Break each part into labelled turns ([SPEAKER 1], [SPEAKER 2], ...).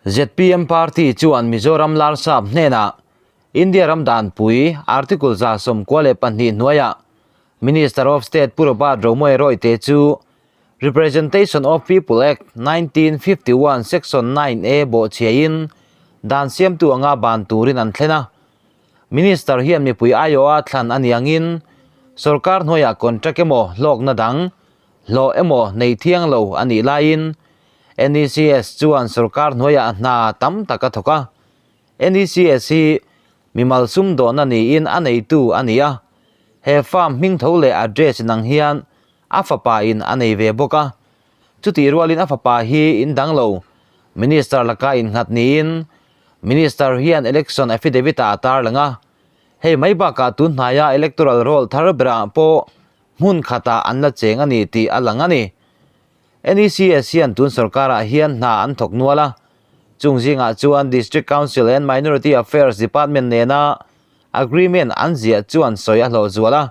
[SPEAKER 1] ZPM party chuan Mizoram Larsap hnenah India ram danpui Article 92 hnuaiah Minister of State Pu Robert Romawia Royte chu Representation of People Act, 1951 Section 9A bawhchhiain dan siamtu anga ban turin an thlen a. Minister hian mipui aiawha thlan a ni angin sorkar hnuaiah contract emaw hlawkna dang hlawh emaw nei thiang lo a nih laiin NECS chuan sorkar hnuaiah hna tam tak a thawk a. NECS hi mimal sumdawhna niin a neitu a ni a. He farm hming tho leh address inang hian a fapa in a nei ve bawk a. Chutih rualin a fapa hi in dang lo, Minister laka innghat niin Minister hian election affidavit ah a tarlang a. Hei mai bakah tun hnaia electoral roll thar berah pawh hmun khatah an la cheng a ni tih a lang a ni. NECS hian tun sorkarah hian hna an thawk nual a, chung zingah chuan District Council and Minority Affairs Department nena agreement an ziah chuan sawi a hlawh zual a,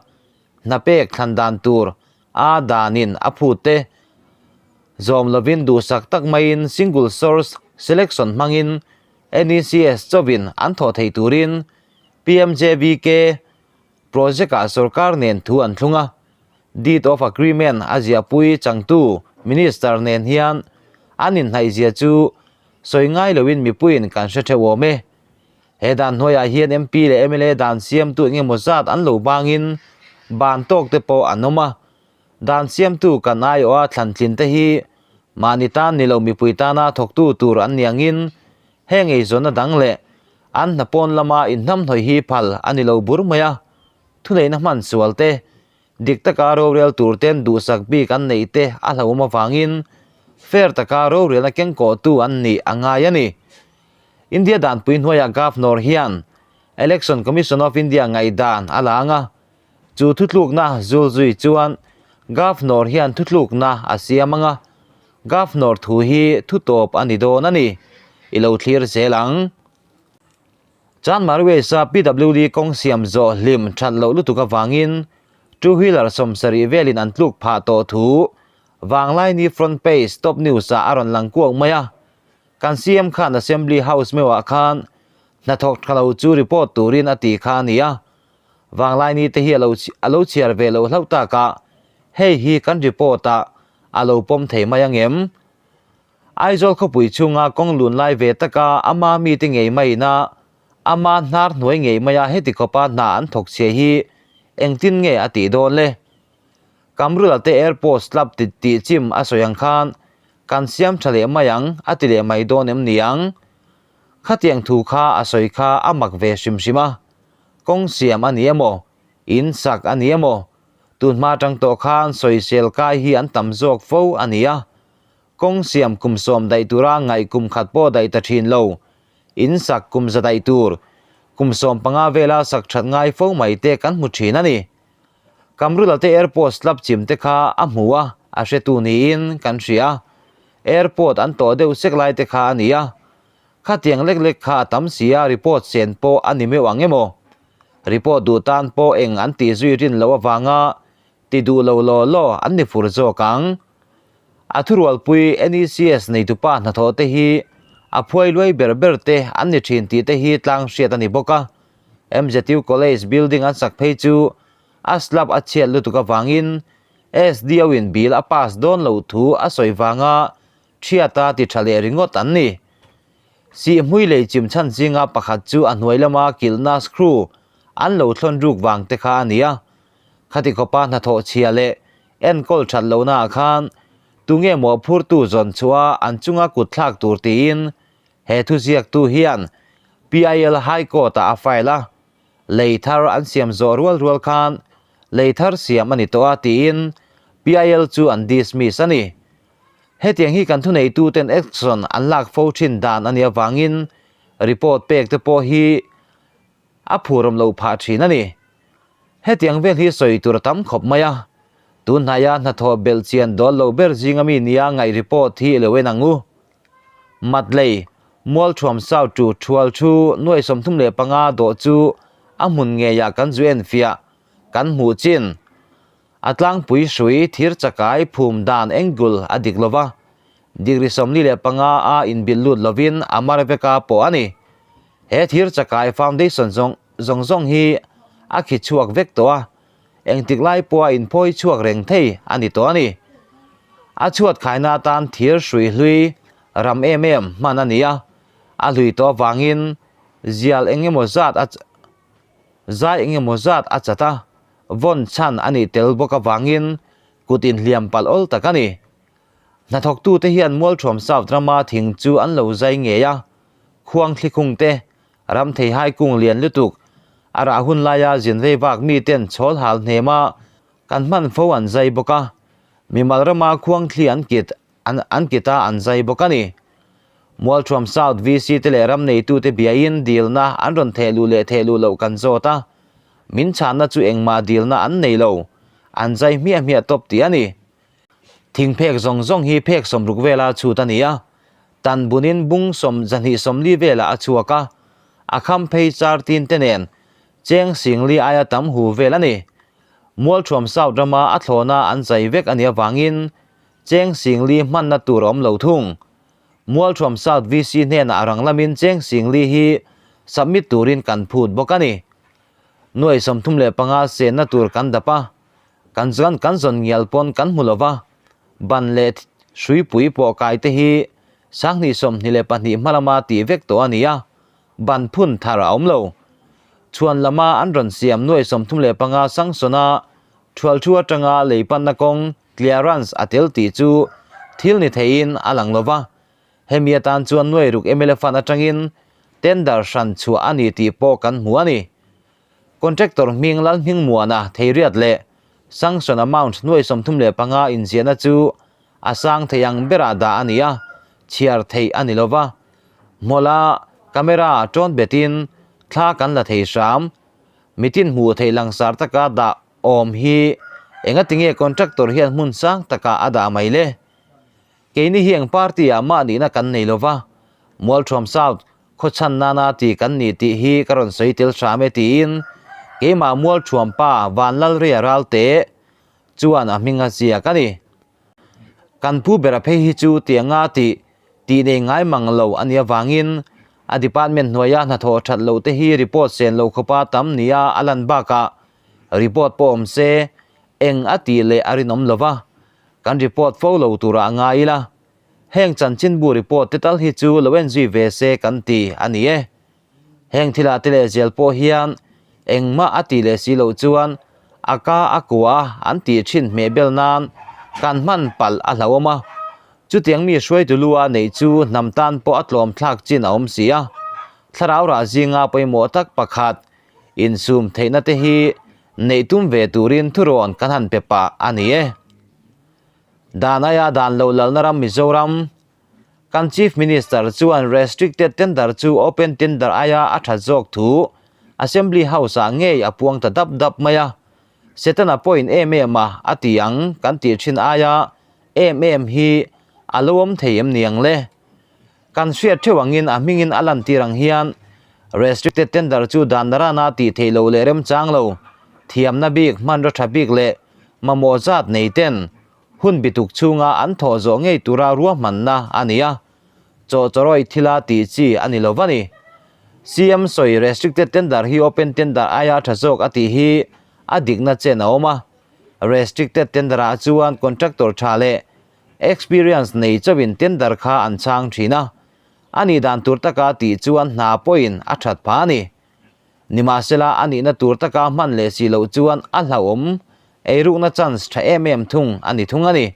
[SPEAKER 1] hna pek thlan dan tur a danin a phut te zawm lovin duhsak tak maiin single source selection hmangin NECS chawin an thawh theih turin PMJVK Project-ah sorkar nen thu an thlung a, Deed of Agreement a ziahpui changtu Minister nen hian an inhnaihzia chu sawi ngai loin mipuiin kan hre theuh awm e. He dan hnuaiah hian MP leh mla dan siamtu eng emaw zat an lo bangin ban tawk te pawh an awm a, dan siamtu kan aiawha thlantlin te hi mahni tan ni lo mipui tana thawktu tur an ni angin heng eizawnna dang leh An hna pawn lama inhnamhnawih hi phal a ni lo bur mai a, thuneihna hman sual te, dik taka rorel tur ten duhsak bik an neih te a hlauhawm avangin fair taka rorelna kengkawhtu an nih a ngai a ni. India danpui hnuaiah Governor hian Election Commission of India ngaihdan a la ang a, chu thutlukna zul zui chuan Governor hian thutlukna a siam ang a, Governor thu hi thu tawp a ni dawn a ni. I lo thlir zel ang. Chanmar West-a PWD kawng siam zawh hlim that loh lutuk avangin two wheeler 70 velin an tluk phah tawh thu Vanglaini front page top news-ah a rawn lang kuak mai a. Kan CM khan Assembly House meuhah khan hnathawk tha lo chu report turin a ti kha a ni a. Vanglaini te hi a lo chhiar ve loh hlauh takah hei hi kan report-ah a lo pawm thei mai ang em? Aizawl khawpui chhunga kawng lun lai ve taka ama mite ngei maiin a ama hnar hnuai ngei maia heti khawpa hna an thawk chhia hi engtin nge a tih dawn le? Kamrula te airport slab ti tih chim a sawi ang khan kan siam tha leh mai ang a ti leh mai dawn em ni ang? Khatiang thu kha a sawi kha a mak ve hrim hrim a, kawng siam a ni emaw, in sak a ni emaw, Tunhma atang tawh khan sawisel kai hi an tam zawk fo a ni a, kawng siam kum 10 daih tura ngaih kum khat pawh daih ta thin lo, in sak kum 100 daih tur, kum 15 vela sak that ngai fo mai te kan hmu thin a ni. Kamrula te airport slab chim te kha a hmu a, a hretu niin kan hria a, airport an tawh deuh sek lai te kha a ni a, khatiang lek lek kha a tam si a report sen pawh a ni meuh ang emaw? Report duh tan pawh eng an tih zui rin loh avanga ti duh lo law law an ni fur zawk ang. A thurualpui NECS neitupa hnathawh te hi a phuai luai ber ber te an ni thin tih te hi tlang hriat a ni bawk a. MZU College building an sak phei chu a slab a chhiat lutuk avangin SDO in bill a pass dawn loh thu a sawi vanga thiata ti tha leh ringawt an ni. Sihhmui lei chim chhan zinga pakhat chu a hnuai lama kilhna screw an lo thlawn ruk vang te kha a ni a. Khati khawpa hnathawh chhia leh enkawl that lohnaah khan tunge mawhphurtu zawn chhuah an chunga kut thlak tur tiin he thuziaktu hian PIL High Court-ah a file a. Lei thar an siam zawh rual rual khan lei thar siam a ni tawh a tiin PIL chu an dismiss a ni. Hetiang hi kan thuneituten action an lak fo thin dan a nih avangin report pek te pawh hi a phurawm lo phah thin a ni. Hetiang vel hi sawi tur a tam khawp mai a, tun hnaia hnathawh belh chian dawl lo ber zinga mi nia ngaih report hi lo en ang u. Matlei, Mualthuam South tu Thual thu nuai 35 dawh chu a hmun ngeiah kan zu enfiah kan hmuh chin. A tlangpui hrui thir chakai phum dan angle a dik lova, Degree 45 a inbilh lut lovin a mar veka pawh a ni. He thir chakai foundation zawng zawng zawng hi a khi chhuak vek tawh a, engtik lai pawha inphawi chhuak reng thei a ni tawh a ni. A chhuat khaina atan thir hrui hlui ram em em hman a ni a, a hlui tawh avangin zial eng emaw zat a zai eng emaw zat a chat a, vawn chhan a nih tel bawk avangin kut inhliam palh awl tak a ni. Hnathawktute hian Mualthuam South rama thing chu an lo zai ngei a, khuang thlikhung te, ram theihai kung lian lutuk, a rah hun laia zin vei vak miten chhawl hal hnema kan hman fo an zai bawk a, mimal rama khuang thli an kit an kit a an zai bawk a ni. Mualthuam South VC te leh ram neitute biain dilna an rawn theh luh leh theh luh loh kan zawt a, min chhanna chu engmah dilna an nei lo, an zai hmiah hmiah tawp tih a ni. Thing phek zawng zawng hi phek 60 vela chhut a ni a, tan bunin bung 240 velah a chhuak a, a kham phei char tin te nen cheng 4000 aia tam hu vel a ni. Mualthuam South rama a thlawna an zai vek a nih avangin cheng 4000 hmanna tur a awm lo thung. Mualthuam South VC hnenah a rang lamin cheng 4000 hi submit turin kan phut bawk a ni. Nuai 35 senna tur kan dap a, Kan chuan kan zawn ngial pawn kan hmu lo va, ban leh hruipui pawh kai te hi 2022 hma lama tih vek tawh a ni a, ban phun thar a awm lo. Chhuan lama an rawn siam nuai 35 sangsawna thual thu atanga lei panna kawng clearance a tel tih chu thil ni theiin a lang lo va, hemi atan chuan nuai ruk mla fund atangin tender hran chhuah a ni tih pawh kan hmu a ni. Contractor hming Lalhmingmuana Theiriat leh Sanction amount nuai 35 inziahna chu a sang thei ang berah dah a ni a, chhiar theih a ni lo va. Hmawla camera tawn betin thla kan la thei hram. Mitin hmuh theih langsar taka dah awm hi engatinge contractor hian hmun sang takah a dah mai le? Keini hi eng party ah mah nihna kan nei lo va, Mualthuam South Khawchhan nana ti kan ni tih hi ka rawn sawi tel hram e tiin keimah Mualthuam pa Vanlalria Ralte chuan a hming a ziak a ni. Kan pu bera phei hi chu tianga tih tih nei ngai mang lo a nih avangin a department hnuaia hnathawh that loh te hi report sen lo khawpa tam nia a lan bakah report pawh awm se eng a tih leh a rinawm lo va, kan report fo lo turah a ngai ila. Heng chanchinbu report te tal hi chu lo en zui ve se kan ti a ni e. Heng thilah te leh zel pawh hian engmah a tih leh si loh chuan a ka a kua an tih thin hmeh bel nan kan hman palh a hlauhawm a. Chutiang mi hruaitu lu a neih chu hnam tan pawh a tlawm thlak chin a awm si a. Thlarau rah zinga pawimawh tak pakhat insum theihna te hi neih tum ve turin thurawn kan han pe pah a ni e. Dan aia dan loh lalna ram Mizoram, kan Chief Minister chuan restricted tender chu open tender aia a that zawk thu Assembly House-ah ngei a puang ta dap dap mai a. Setana pawhin em em a a ti ang kan tih thin aia em em hi a lo awm thei em niang le? Kan hriat theuh angin a hmingin a lantir ang hian restricted tender chu dan rana tih theih loh leh remchang lo, thiamna bik, hmanraw tha bik leh mamawh zat nei ten hun bituk chhunga an thawh zawh ngei tura ruahmanna a ni a, chawhchawrawih thila tih chi a ni lo va ni. CM sawi restricted tender hi open tender aia tha zawk a tih hi a dikna chen a awm a, restricted tender ah chuan contractor tha leh Experience nei chauhin tender kha an chhang thin a, a nih dan tur taka tih chuan hna pawhin a that phah a ni. Nimahsela a nihna tur taka hman leh si loh chuan a hlauhawm eirukna chance tha em em thung a ni thung a ni.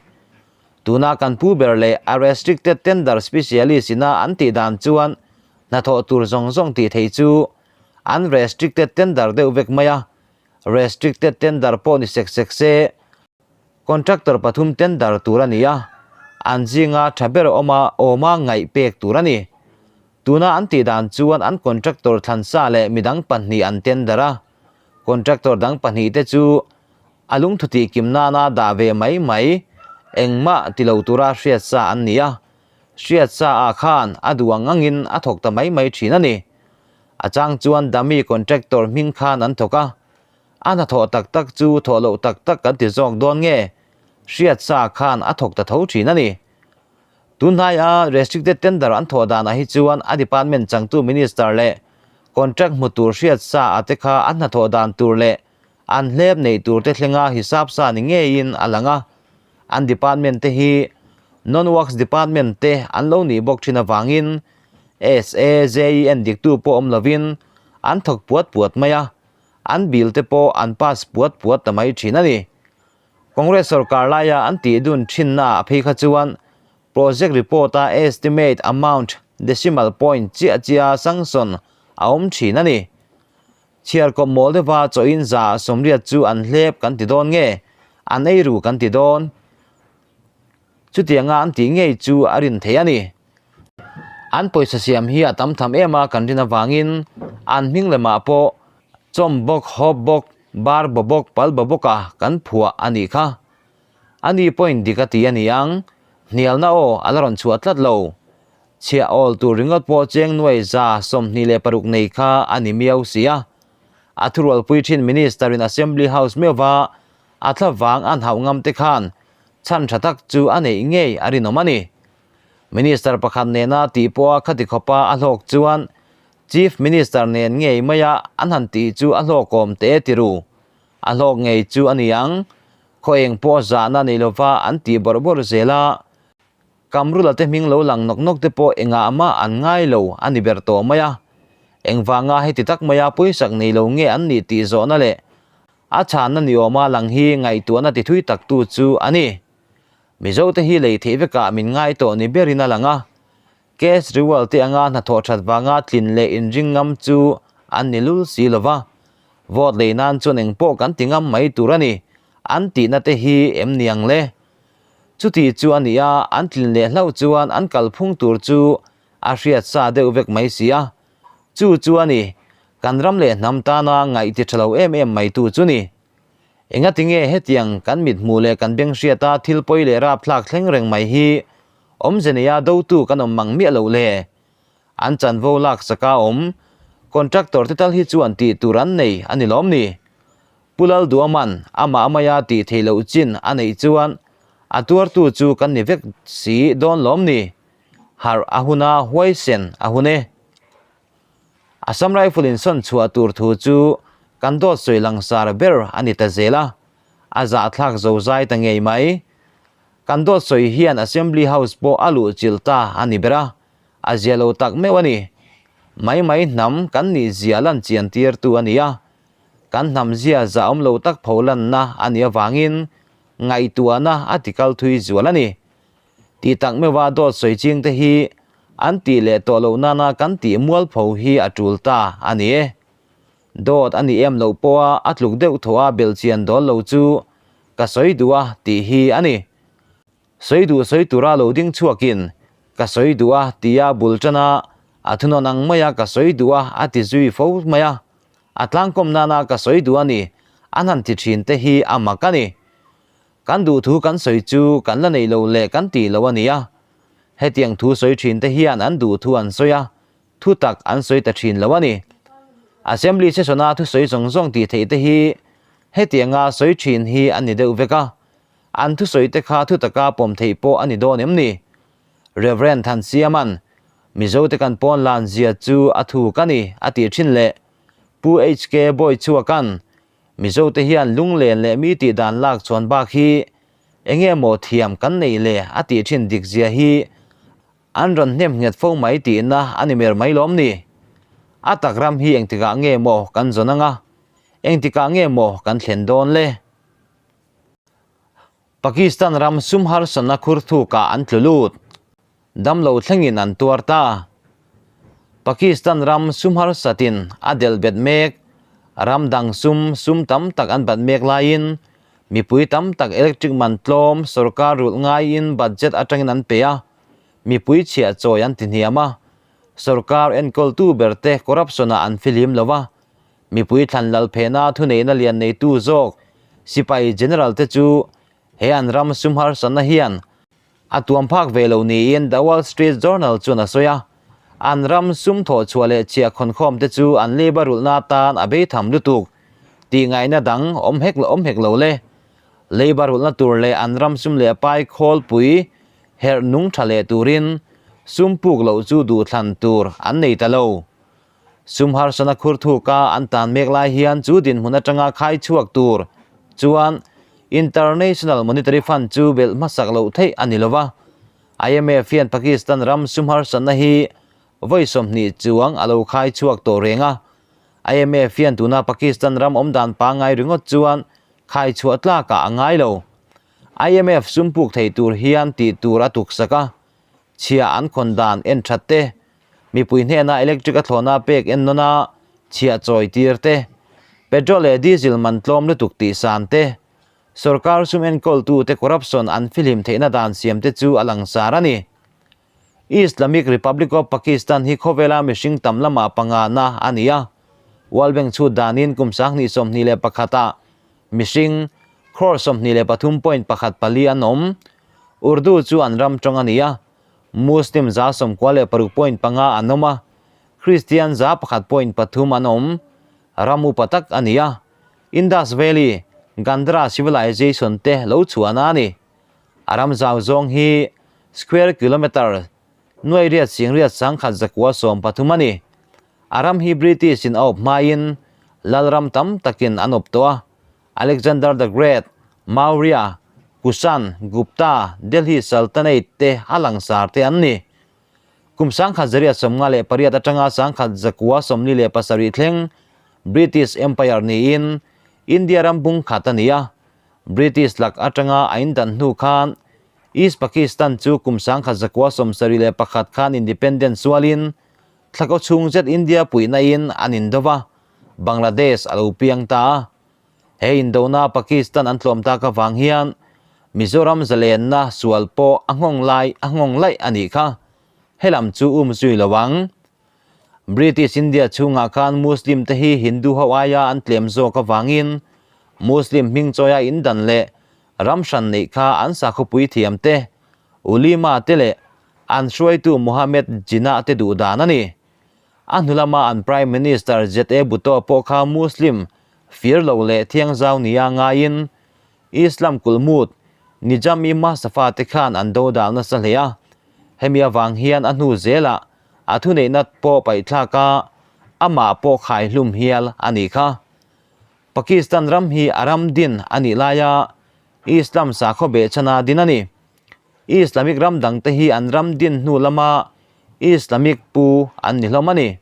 [SPEAKER 1] Tuna kan pu ber leh a restricted tender specialist ina an tih dan chuan hnathawh tur zawng zawng tih theih chu an restricted tender deuh vek mai a, restricted tender pawh ni sek sek se, Contractor pathum tender tur a ni a, an zinga tha ber awma awma ngaih pek tur a ni. Tuna an tih dan chuan an contractor thlansa leh midang pahnih an tender a, contractor dang pahnih te chu a lungthu tih kim nana dah ve mai mai engmah ti lo tura hriatsa an ni a, hriatsa ah khan a duh ang angin a thawk ta mai mai thin a ni. A chang chuan dummy contractor hming khan an thawk a, A hnathawh tak tak chu thawh loh tak tak kan ti zawk dawn nge? Hriatsa khan a thawk ta tho thin a ni. Tunhnaia restricted tender an thawh danah hi chuan a department changtu minister leh contract hmu tur hriat sa a te kha an hnathawh dan tur leh an hlep neih tur te thlenga hisap sa ni ngeiin a lang a. An department te hi non-works department te an lo nih bawk thin avangin SAJEN diktu pawh awm lovin an thawk puat puat mai a, an bill te pawh an pass puat puat ta mai thin a ni. Congress sorkar laia an tih dun thinna ah phei kha chuan project report a estimate amount decimal point chiah chiah sanction a awm thin a ni. Chhiar kawp mawl deuha chawhin 180 chu an hlep kan ti dawn nge an ei ru kan ti dawn? Chutianga an tih ngei chu a rin thei a ni. An pawisa siam hi a tam tham em a kan rin avangin an hming lemah pawh chawm bawk, hawp bawk, bar baw bawk, pal baw bawka kan phuah a nih kha. A ni pawhin dik a ti a ni ang, hnialna aw a la rawn chhuah tlat lo. Chhiah awl tur ringawt pawh cheng nuai 26 nei kha a ni miau si a. A thurualpui thin Minister in Assembly House meuhva a thla vang an hauh ngam te khan chhan tha tak chu a neih ngei a rinawm a ni. Minister pakhat nena tih pawha khati khawpa a hlawk chuan Chief Minister nen ngei maia an han tih chu a hlawkawm teh ti ru. A hlawk ngei chu a ni ang. Khaw eng pawh zahna nei lova an tih bawrh bawrh zel a. Kamrula te hming lo lang nawk nawk te pawh engah mah an ngai lo a ni ber tawh mai a. Engvanga heti tak maia pawisak nei lo nge an nih tih zawhna leh a chhanna ni awma lang hi ngaihtuahna ti thui tak tu chu a ni. Mizo te hi lei theih vekah min ngai tawh ni berin a lang a. Kejriwal te anga hnathawh that vanga tlin leh inring ngam chu an ni lul si lo va. Vote lei nan chuan engpawh kan ti ngam mai tur a ni, an tihna te hi em ni ang le? Chuti chu a ni a, an tlin leh hlauh chuan an kalphung tur chu a hriat sa deuh vek mai si a. Chu chu a ni, kan ram leh hnam tana ngaih ti tha lo em em mai tu chu ni. Engati nge hetiang kan mithmuh leh kan beng hriata thil pawi leh rapthlak thleng reng mai hi awmze neia dotu kan awm mang miah loh le? An chanvo lak chaka awm contractor te tal hi chuan tih tur an nei a ni lawm ni? Pu Lalduaman amah maia tih theih loh chin a neih chuan a tuartu chu kan ni vek si dawn lawm ni? Harh a huna huaisen a hun e. Assam Rifle in sawn chhuah tur thu chu kan dawt sawi langsar ber a ni ta zel a, a zahthlak zo zai ta ngei mai. Kan dawt sawi hian Assembly House pawh a luh chilh ta a ni ber a, a zia lo tak meuh a ni. Mai mai hnam kan nih zia lan chian tir tu a ni a, kan hnam zia zahawm lo tak pho lanna a nih avangin ngaihtuahna a tikal thui zual a ni. Tih tak meuha dawt sawi ching te hi an tih leh tawh loh nana kan tih mualpho hi a tul ta a ni e. Dawt a nih em loh pawha a tluk deuh thaw a belchian dawl lo chu ka sawi duh a tih hi a ni. Sawi duh sawi tura lo ding chhuakin ka sawi duh a tia bul tana a thunawn ang maia ka sawi duh a a ti zui fo mai a. A tlangkawm nana ka sawi duh a ni an han ti thin te hi a mak a ni. Kan duh thu kan sawi chu kan la nei lo leh kan tih lo a ni a. Hetiang thu sawi thin te hian an duh thu an sawi a, thu tak an sawi ta thin lo a ni. Assembly session-a thusawi zawng zawng tih theih te hi hetianga sawi thin hi an ni deuh vek a, an thusawi te kha thu taka pawm theih pawh a ni dawn em ni? Rev. Thansiama'n Mizote kan pawn lan zia chu a thuk a ni a tih thin leh Pu HK Bawichhuaka'n Mizo te hian lunglen leh mi tih dan lak chuan bak hi enge maw thiam kan neih le a tih thin dik zia hi an rawn hnem nghet fo mai tihna a ni mer mai lawm ni. A tak ram hi engtikah nge maw kan zawn anga, engtikah nge maw kan thlen dawn le? Pakistan ram sum harsatna khur thukah an tlu lut. Damlo thlengin an tuar ta. Pakistan ram sum harsatin a delh bet mek. Ram dang sum sum tam tak an bat mek laiin mipui tam tak electric man tlawm sorkar rulh ngaiin budget atangin an pe a, mipui chhiah chawi an ti hniam a, sorkar enkawltu berte corruption-ah an fihlim lo a, Mipui thlan lal phehna thuneihna lian neitu zawk sipai general te chu he an ram sum harsatna hian a tuam phak ve lo niin The Wall Street Journal chuan a sawi a. An ram sum thawh chhuah leh chhiah khawnkhawm te chu an leiba rulhna atan a bei tham lutuk tih ngaihna dang awm hek awm hek lo le. Leiba rulhna tur leh an ram sum leh pai khawlpui. Herh nung tha leh turin sum puk loh chu duhthlan tur an nei ta lo. Sum harsana khur thuka an tan mek lai hian chu dinhmun atanga khai chhuak tur chuan International Monetary Fund chu belh hmasak loh theih a ni lova. IMF hian Pakistan ram sum harsatna hi vawi 20 chuang a lo khai chhuak tawh reng a. IMF hian tuna Pakistan ram awmdan pangngai ringawt chuan khai chhuah tlakah a ngai lo. IMF sum puk thei tur hian tih tur a tuksak a, chhia an khawn dan en that te, mipui hnena electric a thlawhna pek en nawn a, chhia chawi tir te, petrol leh diesel man tlawm lutuk tih san te, sorkar sum enkawltute corruption an fihlim theihna dan siam te chu a langsar a ni. Islamic Republic of Pakistan hi khawvela mihring tam lamah pangana a ni a, World Bank chhut danin kum 2021 ah mihring crore 23.14 an awm. Urdu chu an ram tawng a ni a, Muslim 96.5 an awm a, Christian 101.3 an awm. Ram upa tak a ni a, Indus Valley, Gandhara Civilization te lo chhuahna a ni. A ram zau zawng hi square kilometre nuai riat sing riat sangkhat zakua 13 a ni. A ram hi British in a awp hmain lalram tam takin an awp tawh a, Alexander the Great, Maurya, Kushan, Gupta, Delhi Sultanate te a langsar te an ni. Kum 1958 atanga 1947 thleng British Empire niin India ram bung khat a ni a, British lak atanga a indan hnu khan East Pakistan chu kum 1971 khan independent sualin thlakaw chhung zet India puihna in an indo va, Bangladesh a lo piang ta a. He indona Pakistan an tlawm tak avang hian Mizoram zalenna sual pawh a nghawng lai a nghawng laih a nih kha. Helam chu um zui lo ang. British India chhungah khan Muslim te hi Hindu ho aia an tlem zawk avangin Muslim hming chawia indan leh ram hran neih kha an sakhawpui thiam te, Ulema te leh an hruaitu Mohammed Jinnah te duh dan a ni. A hnu lama an Prime Minister ZA Bhutto pawh kha Muslim fir lo leh thiangzau nia ngaiin Islam kulmut Nizam-i-Mustafa te khan an dodal nasa hle a, hemi avang hian a hnu zelah a thuneihna pawh paihthlak a, amah pawh khaihlum hial a nih kha. Pakistan ram hi a ram din a nih laia Islam sakhaw behchhana din a ni. Islamic ram dangte hi an ram din hnu lama Islamic pu an ni hlawm a ni.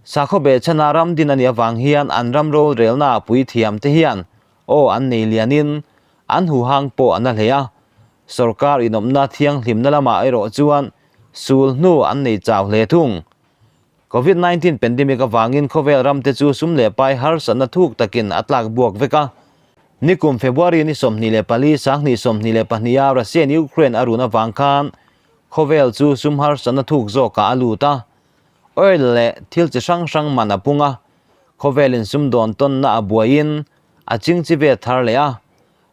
[SPEAKER 1] Sakhaw behchhana ram din a nih avang hian an ram rorelna puithiam te hian aw an nei lianin an huhang pawh a na hle a. Sorkar inawmna thianghlimna lamah erawh chuan sul hnu an nei chau hle thung. Covid 19 pandemic avangin khawvel ramte chu sum leh pai harsatna thuk takin a tlak buak vek a. Nikum February ni 24 2022 a Russia in Ukraine a run avang khan khawvel chu sum harsatna thuk zawkah a lut a. Oil leh thil chi hrang hrang man a pung a, khawvelin sumdawn tawnna a buaiin a chingchi ve thar leh a.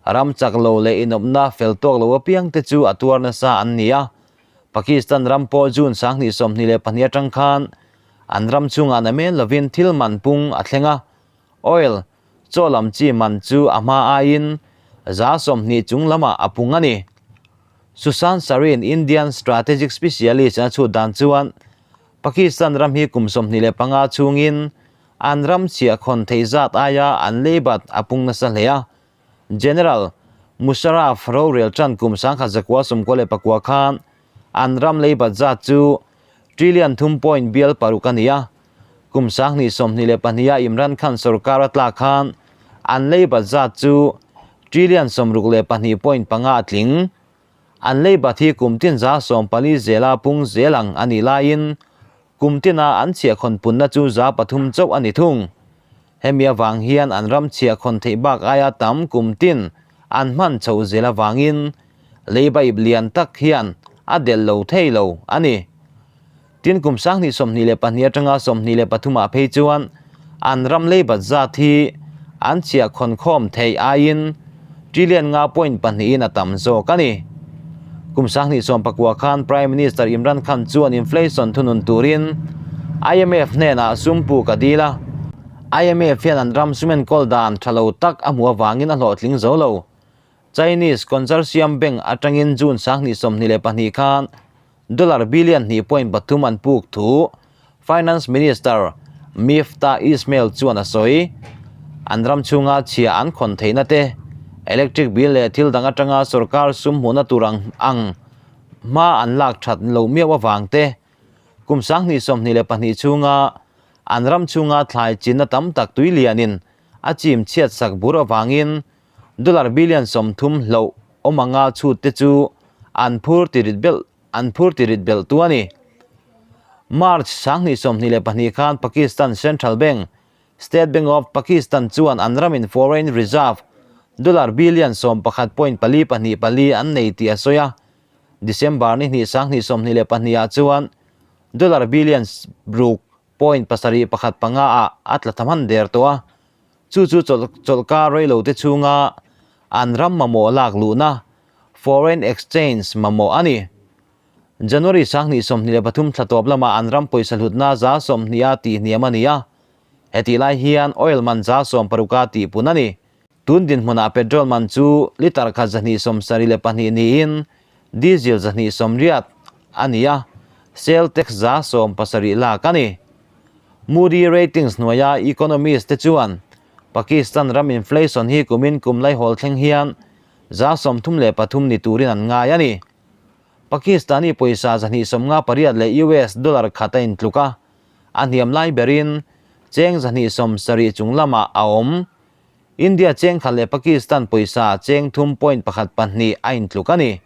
[SPEAKER 1] Ram chak lo leh inawpna fel tawk lo apiangte chu a tuar nasa an ni a. Pakistan ram pawh June 2022 atang khan an ram chungah namen lovin thil man pung a thleng a. Oil, chaw lam chi man chu a hma aiin 20% chung lamah a pung a ni. Sushant Sarin, Indian strategic specialist a chhut dan chuan Pakistan ram hi kum 25 chungin an ram chhiah khawn theih zat aia an leibat a pung nasa hle a. General Musharraf rorel tan kum 1999 khan an ram leibat zat chu trillion thum point bial paruk a ni a. Kum 2022 a Imran Khan sarkar a tlak khan an leibat zat chu trillion 62.5 a tling. An leibat hi kum tin 14% zela pung zelang a nih laiin kum tina an chhiah khawn punna chu 3% chauh a ni thung. Hemi avang hian an ram chhiah khawn theih bak aia tam kum tin an hman chho zel avangin leiba ip lian tak hian a del lo thei lo a ni. Tin kum 2022 atanga 23 ah phei chuan an ram leibat zat hi an chhiah khawn khawm theih aiin trillion nga point pahnih in a tam zawk a ni. Kum 2019 khan Prime Minister Imran Khan chuan inflation thunun turin IMF hnenah sum puk a dil a. IMF hian an ram sum enkawl dan tha lo tak a hmu avangin a hlawhtling zo lo. Chinese Consortium Bank atangin June 2022 khan dollar billion hnih point pathum an puk thu Finance Minister Miftah Ismail chuan a sawi. An ram chhunga chhia an khawn theihna te, electric bill leh thil dang atanga sorkar sum hmuhna tur ang ang hma an lak that lo miau avang te, kum 2022 chhunga an ram chhunga thlai chinna tam tak tui lianin a chim chhiat sak bur avangin Dollar billion 30 hloh awm anga chhut te chu an phur tirit belh an phur tirit belh tu a ni. March 2022 khan Pakistan Central Bank, State Bank of Pakistan chuan an ramin foreign reserve dollar billion 11.424 an nei tih a sawi a. December ni hnih 2022 ah chuan dollar billion ruk point pasarih pakhat panga ah a tla tha hman der tawh a. Chu chu chawlhkar reilo te chhunga an ram mamawh lak luhna, foreign exchange, mamawh a ni. January 2023 thla tawp lamah an ram pawisa hlutna 20% a tihhniam a ni a, hetih lai hian oil man 16% a tihpun a ni. Tun dinhmunah petrol man chu litre khat 272 niin diesel 280 a ni a, sale tax 70 lak a ni. Moody Ratings hnuaia economist te chuan Pakistan ram inflation hi kumin kum laihawl thleng hian 33% ni turin an ngai a ni. Pakistani pawisa 258 leh US dollar khat a intluk a, a hniam lai berin cheng 270 chung lamah a awm. India cheng khat leh Pakistan pawisa cheng 3.12 a intluk a ni.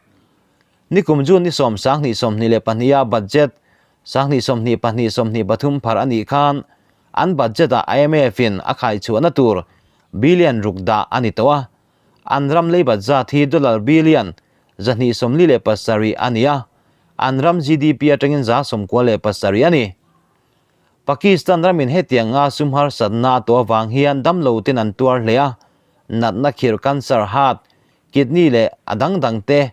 [SPEAKER 1] Nikum June ni sawm 2022 a budget 2022 23 phar a nih khan an budget ah IMF in a khai chhuahna tur billion ruk dah a ni tawh a. An ram lei budget hi dollar billion 247 a ni a, an ram GDP atangin 97 a ni. Pakistan ramin hetianga sum harsatna a tawh avang hian damlo ten an tuar hle a, natna khirh cancer, heart, kidney leh a dang dang te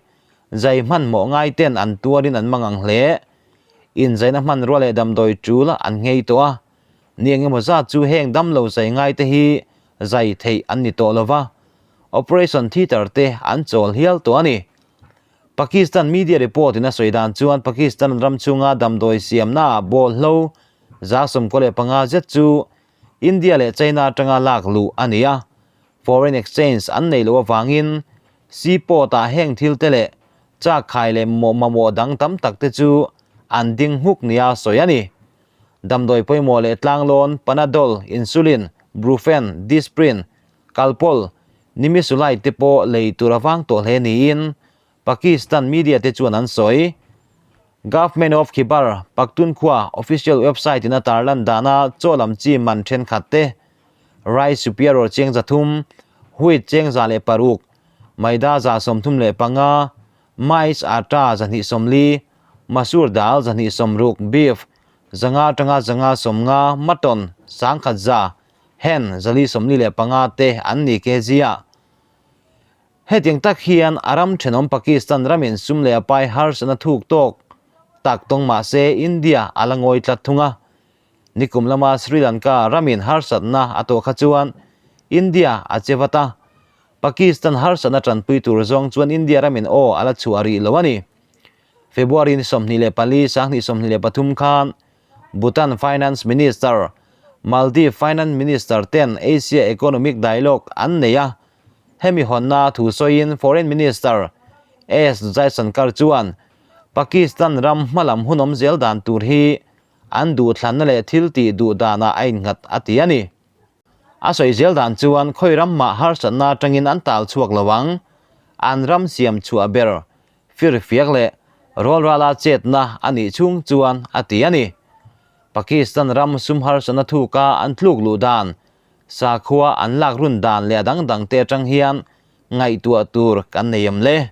[SPEAKER 1] zai hmanhmawh ngai ten an tuarin an mang ang hle. Inzaina hmanrua leh damdawi tul an nghei tawh a, ni eng emaw zat chu heng damlo zai ngai te hi zai theih an ni tawh lova, operation theatre te an chawl hial tawh a ni. Pakistan media report in a sawi dan chuan Pakistan ram chhunga damdawi siamna ah bawlhlo 95 zet chu India leh China atanga lak luh a ni a, foreign exchange an nei loh avangin seaport ah heng thil te leh chak khai leh mamawh dang tam tak te chu an ding nghuk nia sawi a ni. Damdawi pawimawh leh tlanglawn, Panadol, Insulin, Brufen, Disprin, Kalpol, Nimesulite te pawh lei tur a vang tawh hle niin Pakistan media te chuan an sawi. Government of Khyber Pakhtunkhwa official website in a tarlan dana chaw lam chi man thenkhat te, Rice Superior cheng 300, Wheat cheng 106, Maida 35, Maize Atta 240, Masoor Dal 260, Beef 500 atanga 550, Mutton 1100, Hen 445 te an ni kg a. Hetiang tak hian a ram thenawm Pakistan ramin sum leh a pai harsatna thuk tawk tak tawng mah se India a la ngawi tlat thung a. Nikum lama Sri Lanka ramin harsatna a tawh kha chuan India a che vat a. Pakistan harsatna tanpui tur zawng chuan India ramin aw a la chhuah rih lo a ni. February ni 24, 2023 khan Bhutan Finance Minister, Maldives Finance Minister ten Asia Economic Dialogue an nei a, hemi hawnna thu sawiin Foreign Minister S Jaishankar chuan Pakistan ram hmalam hunawm zel dan tur hi an duhthlanna leh thil tih duh danah a innghat a ti a ni. A sawi zel dan chuan khawi ram mah harsatna atangin an tal chhuak lo ang, an ram siam chhuah ber firfiak leh rawlrala chetna a nih chhung chuan a ti a ni. Pakistan ram sum harsatna thuka an tluk luh dan, sakhua an lak run dan leh a dang dang te atang hian ngaihtuah tur kan nei em le?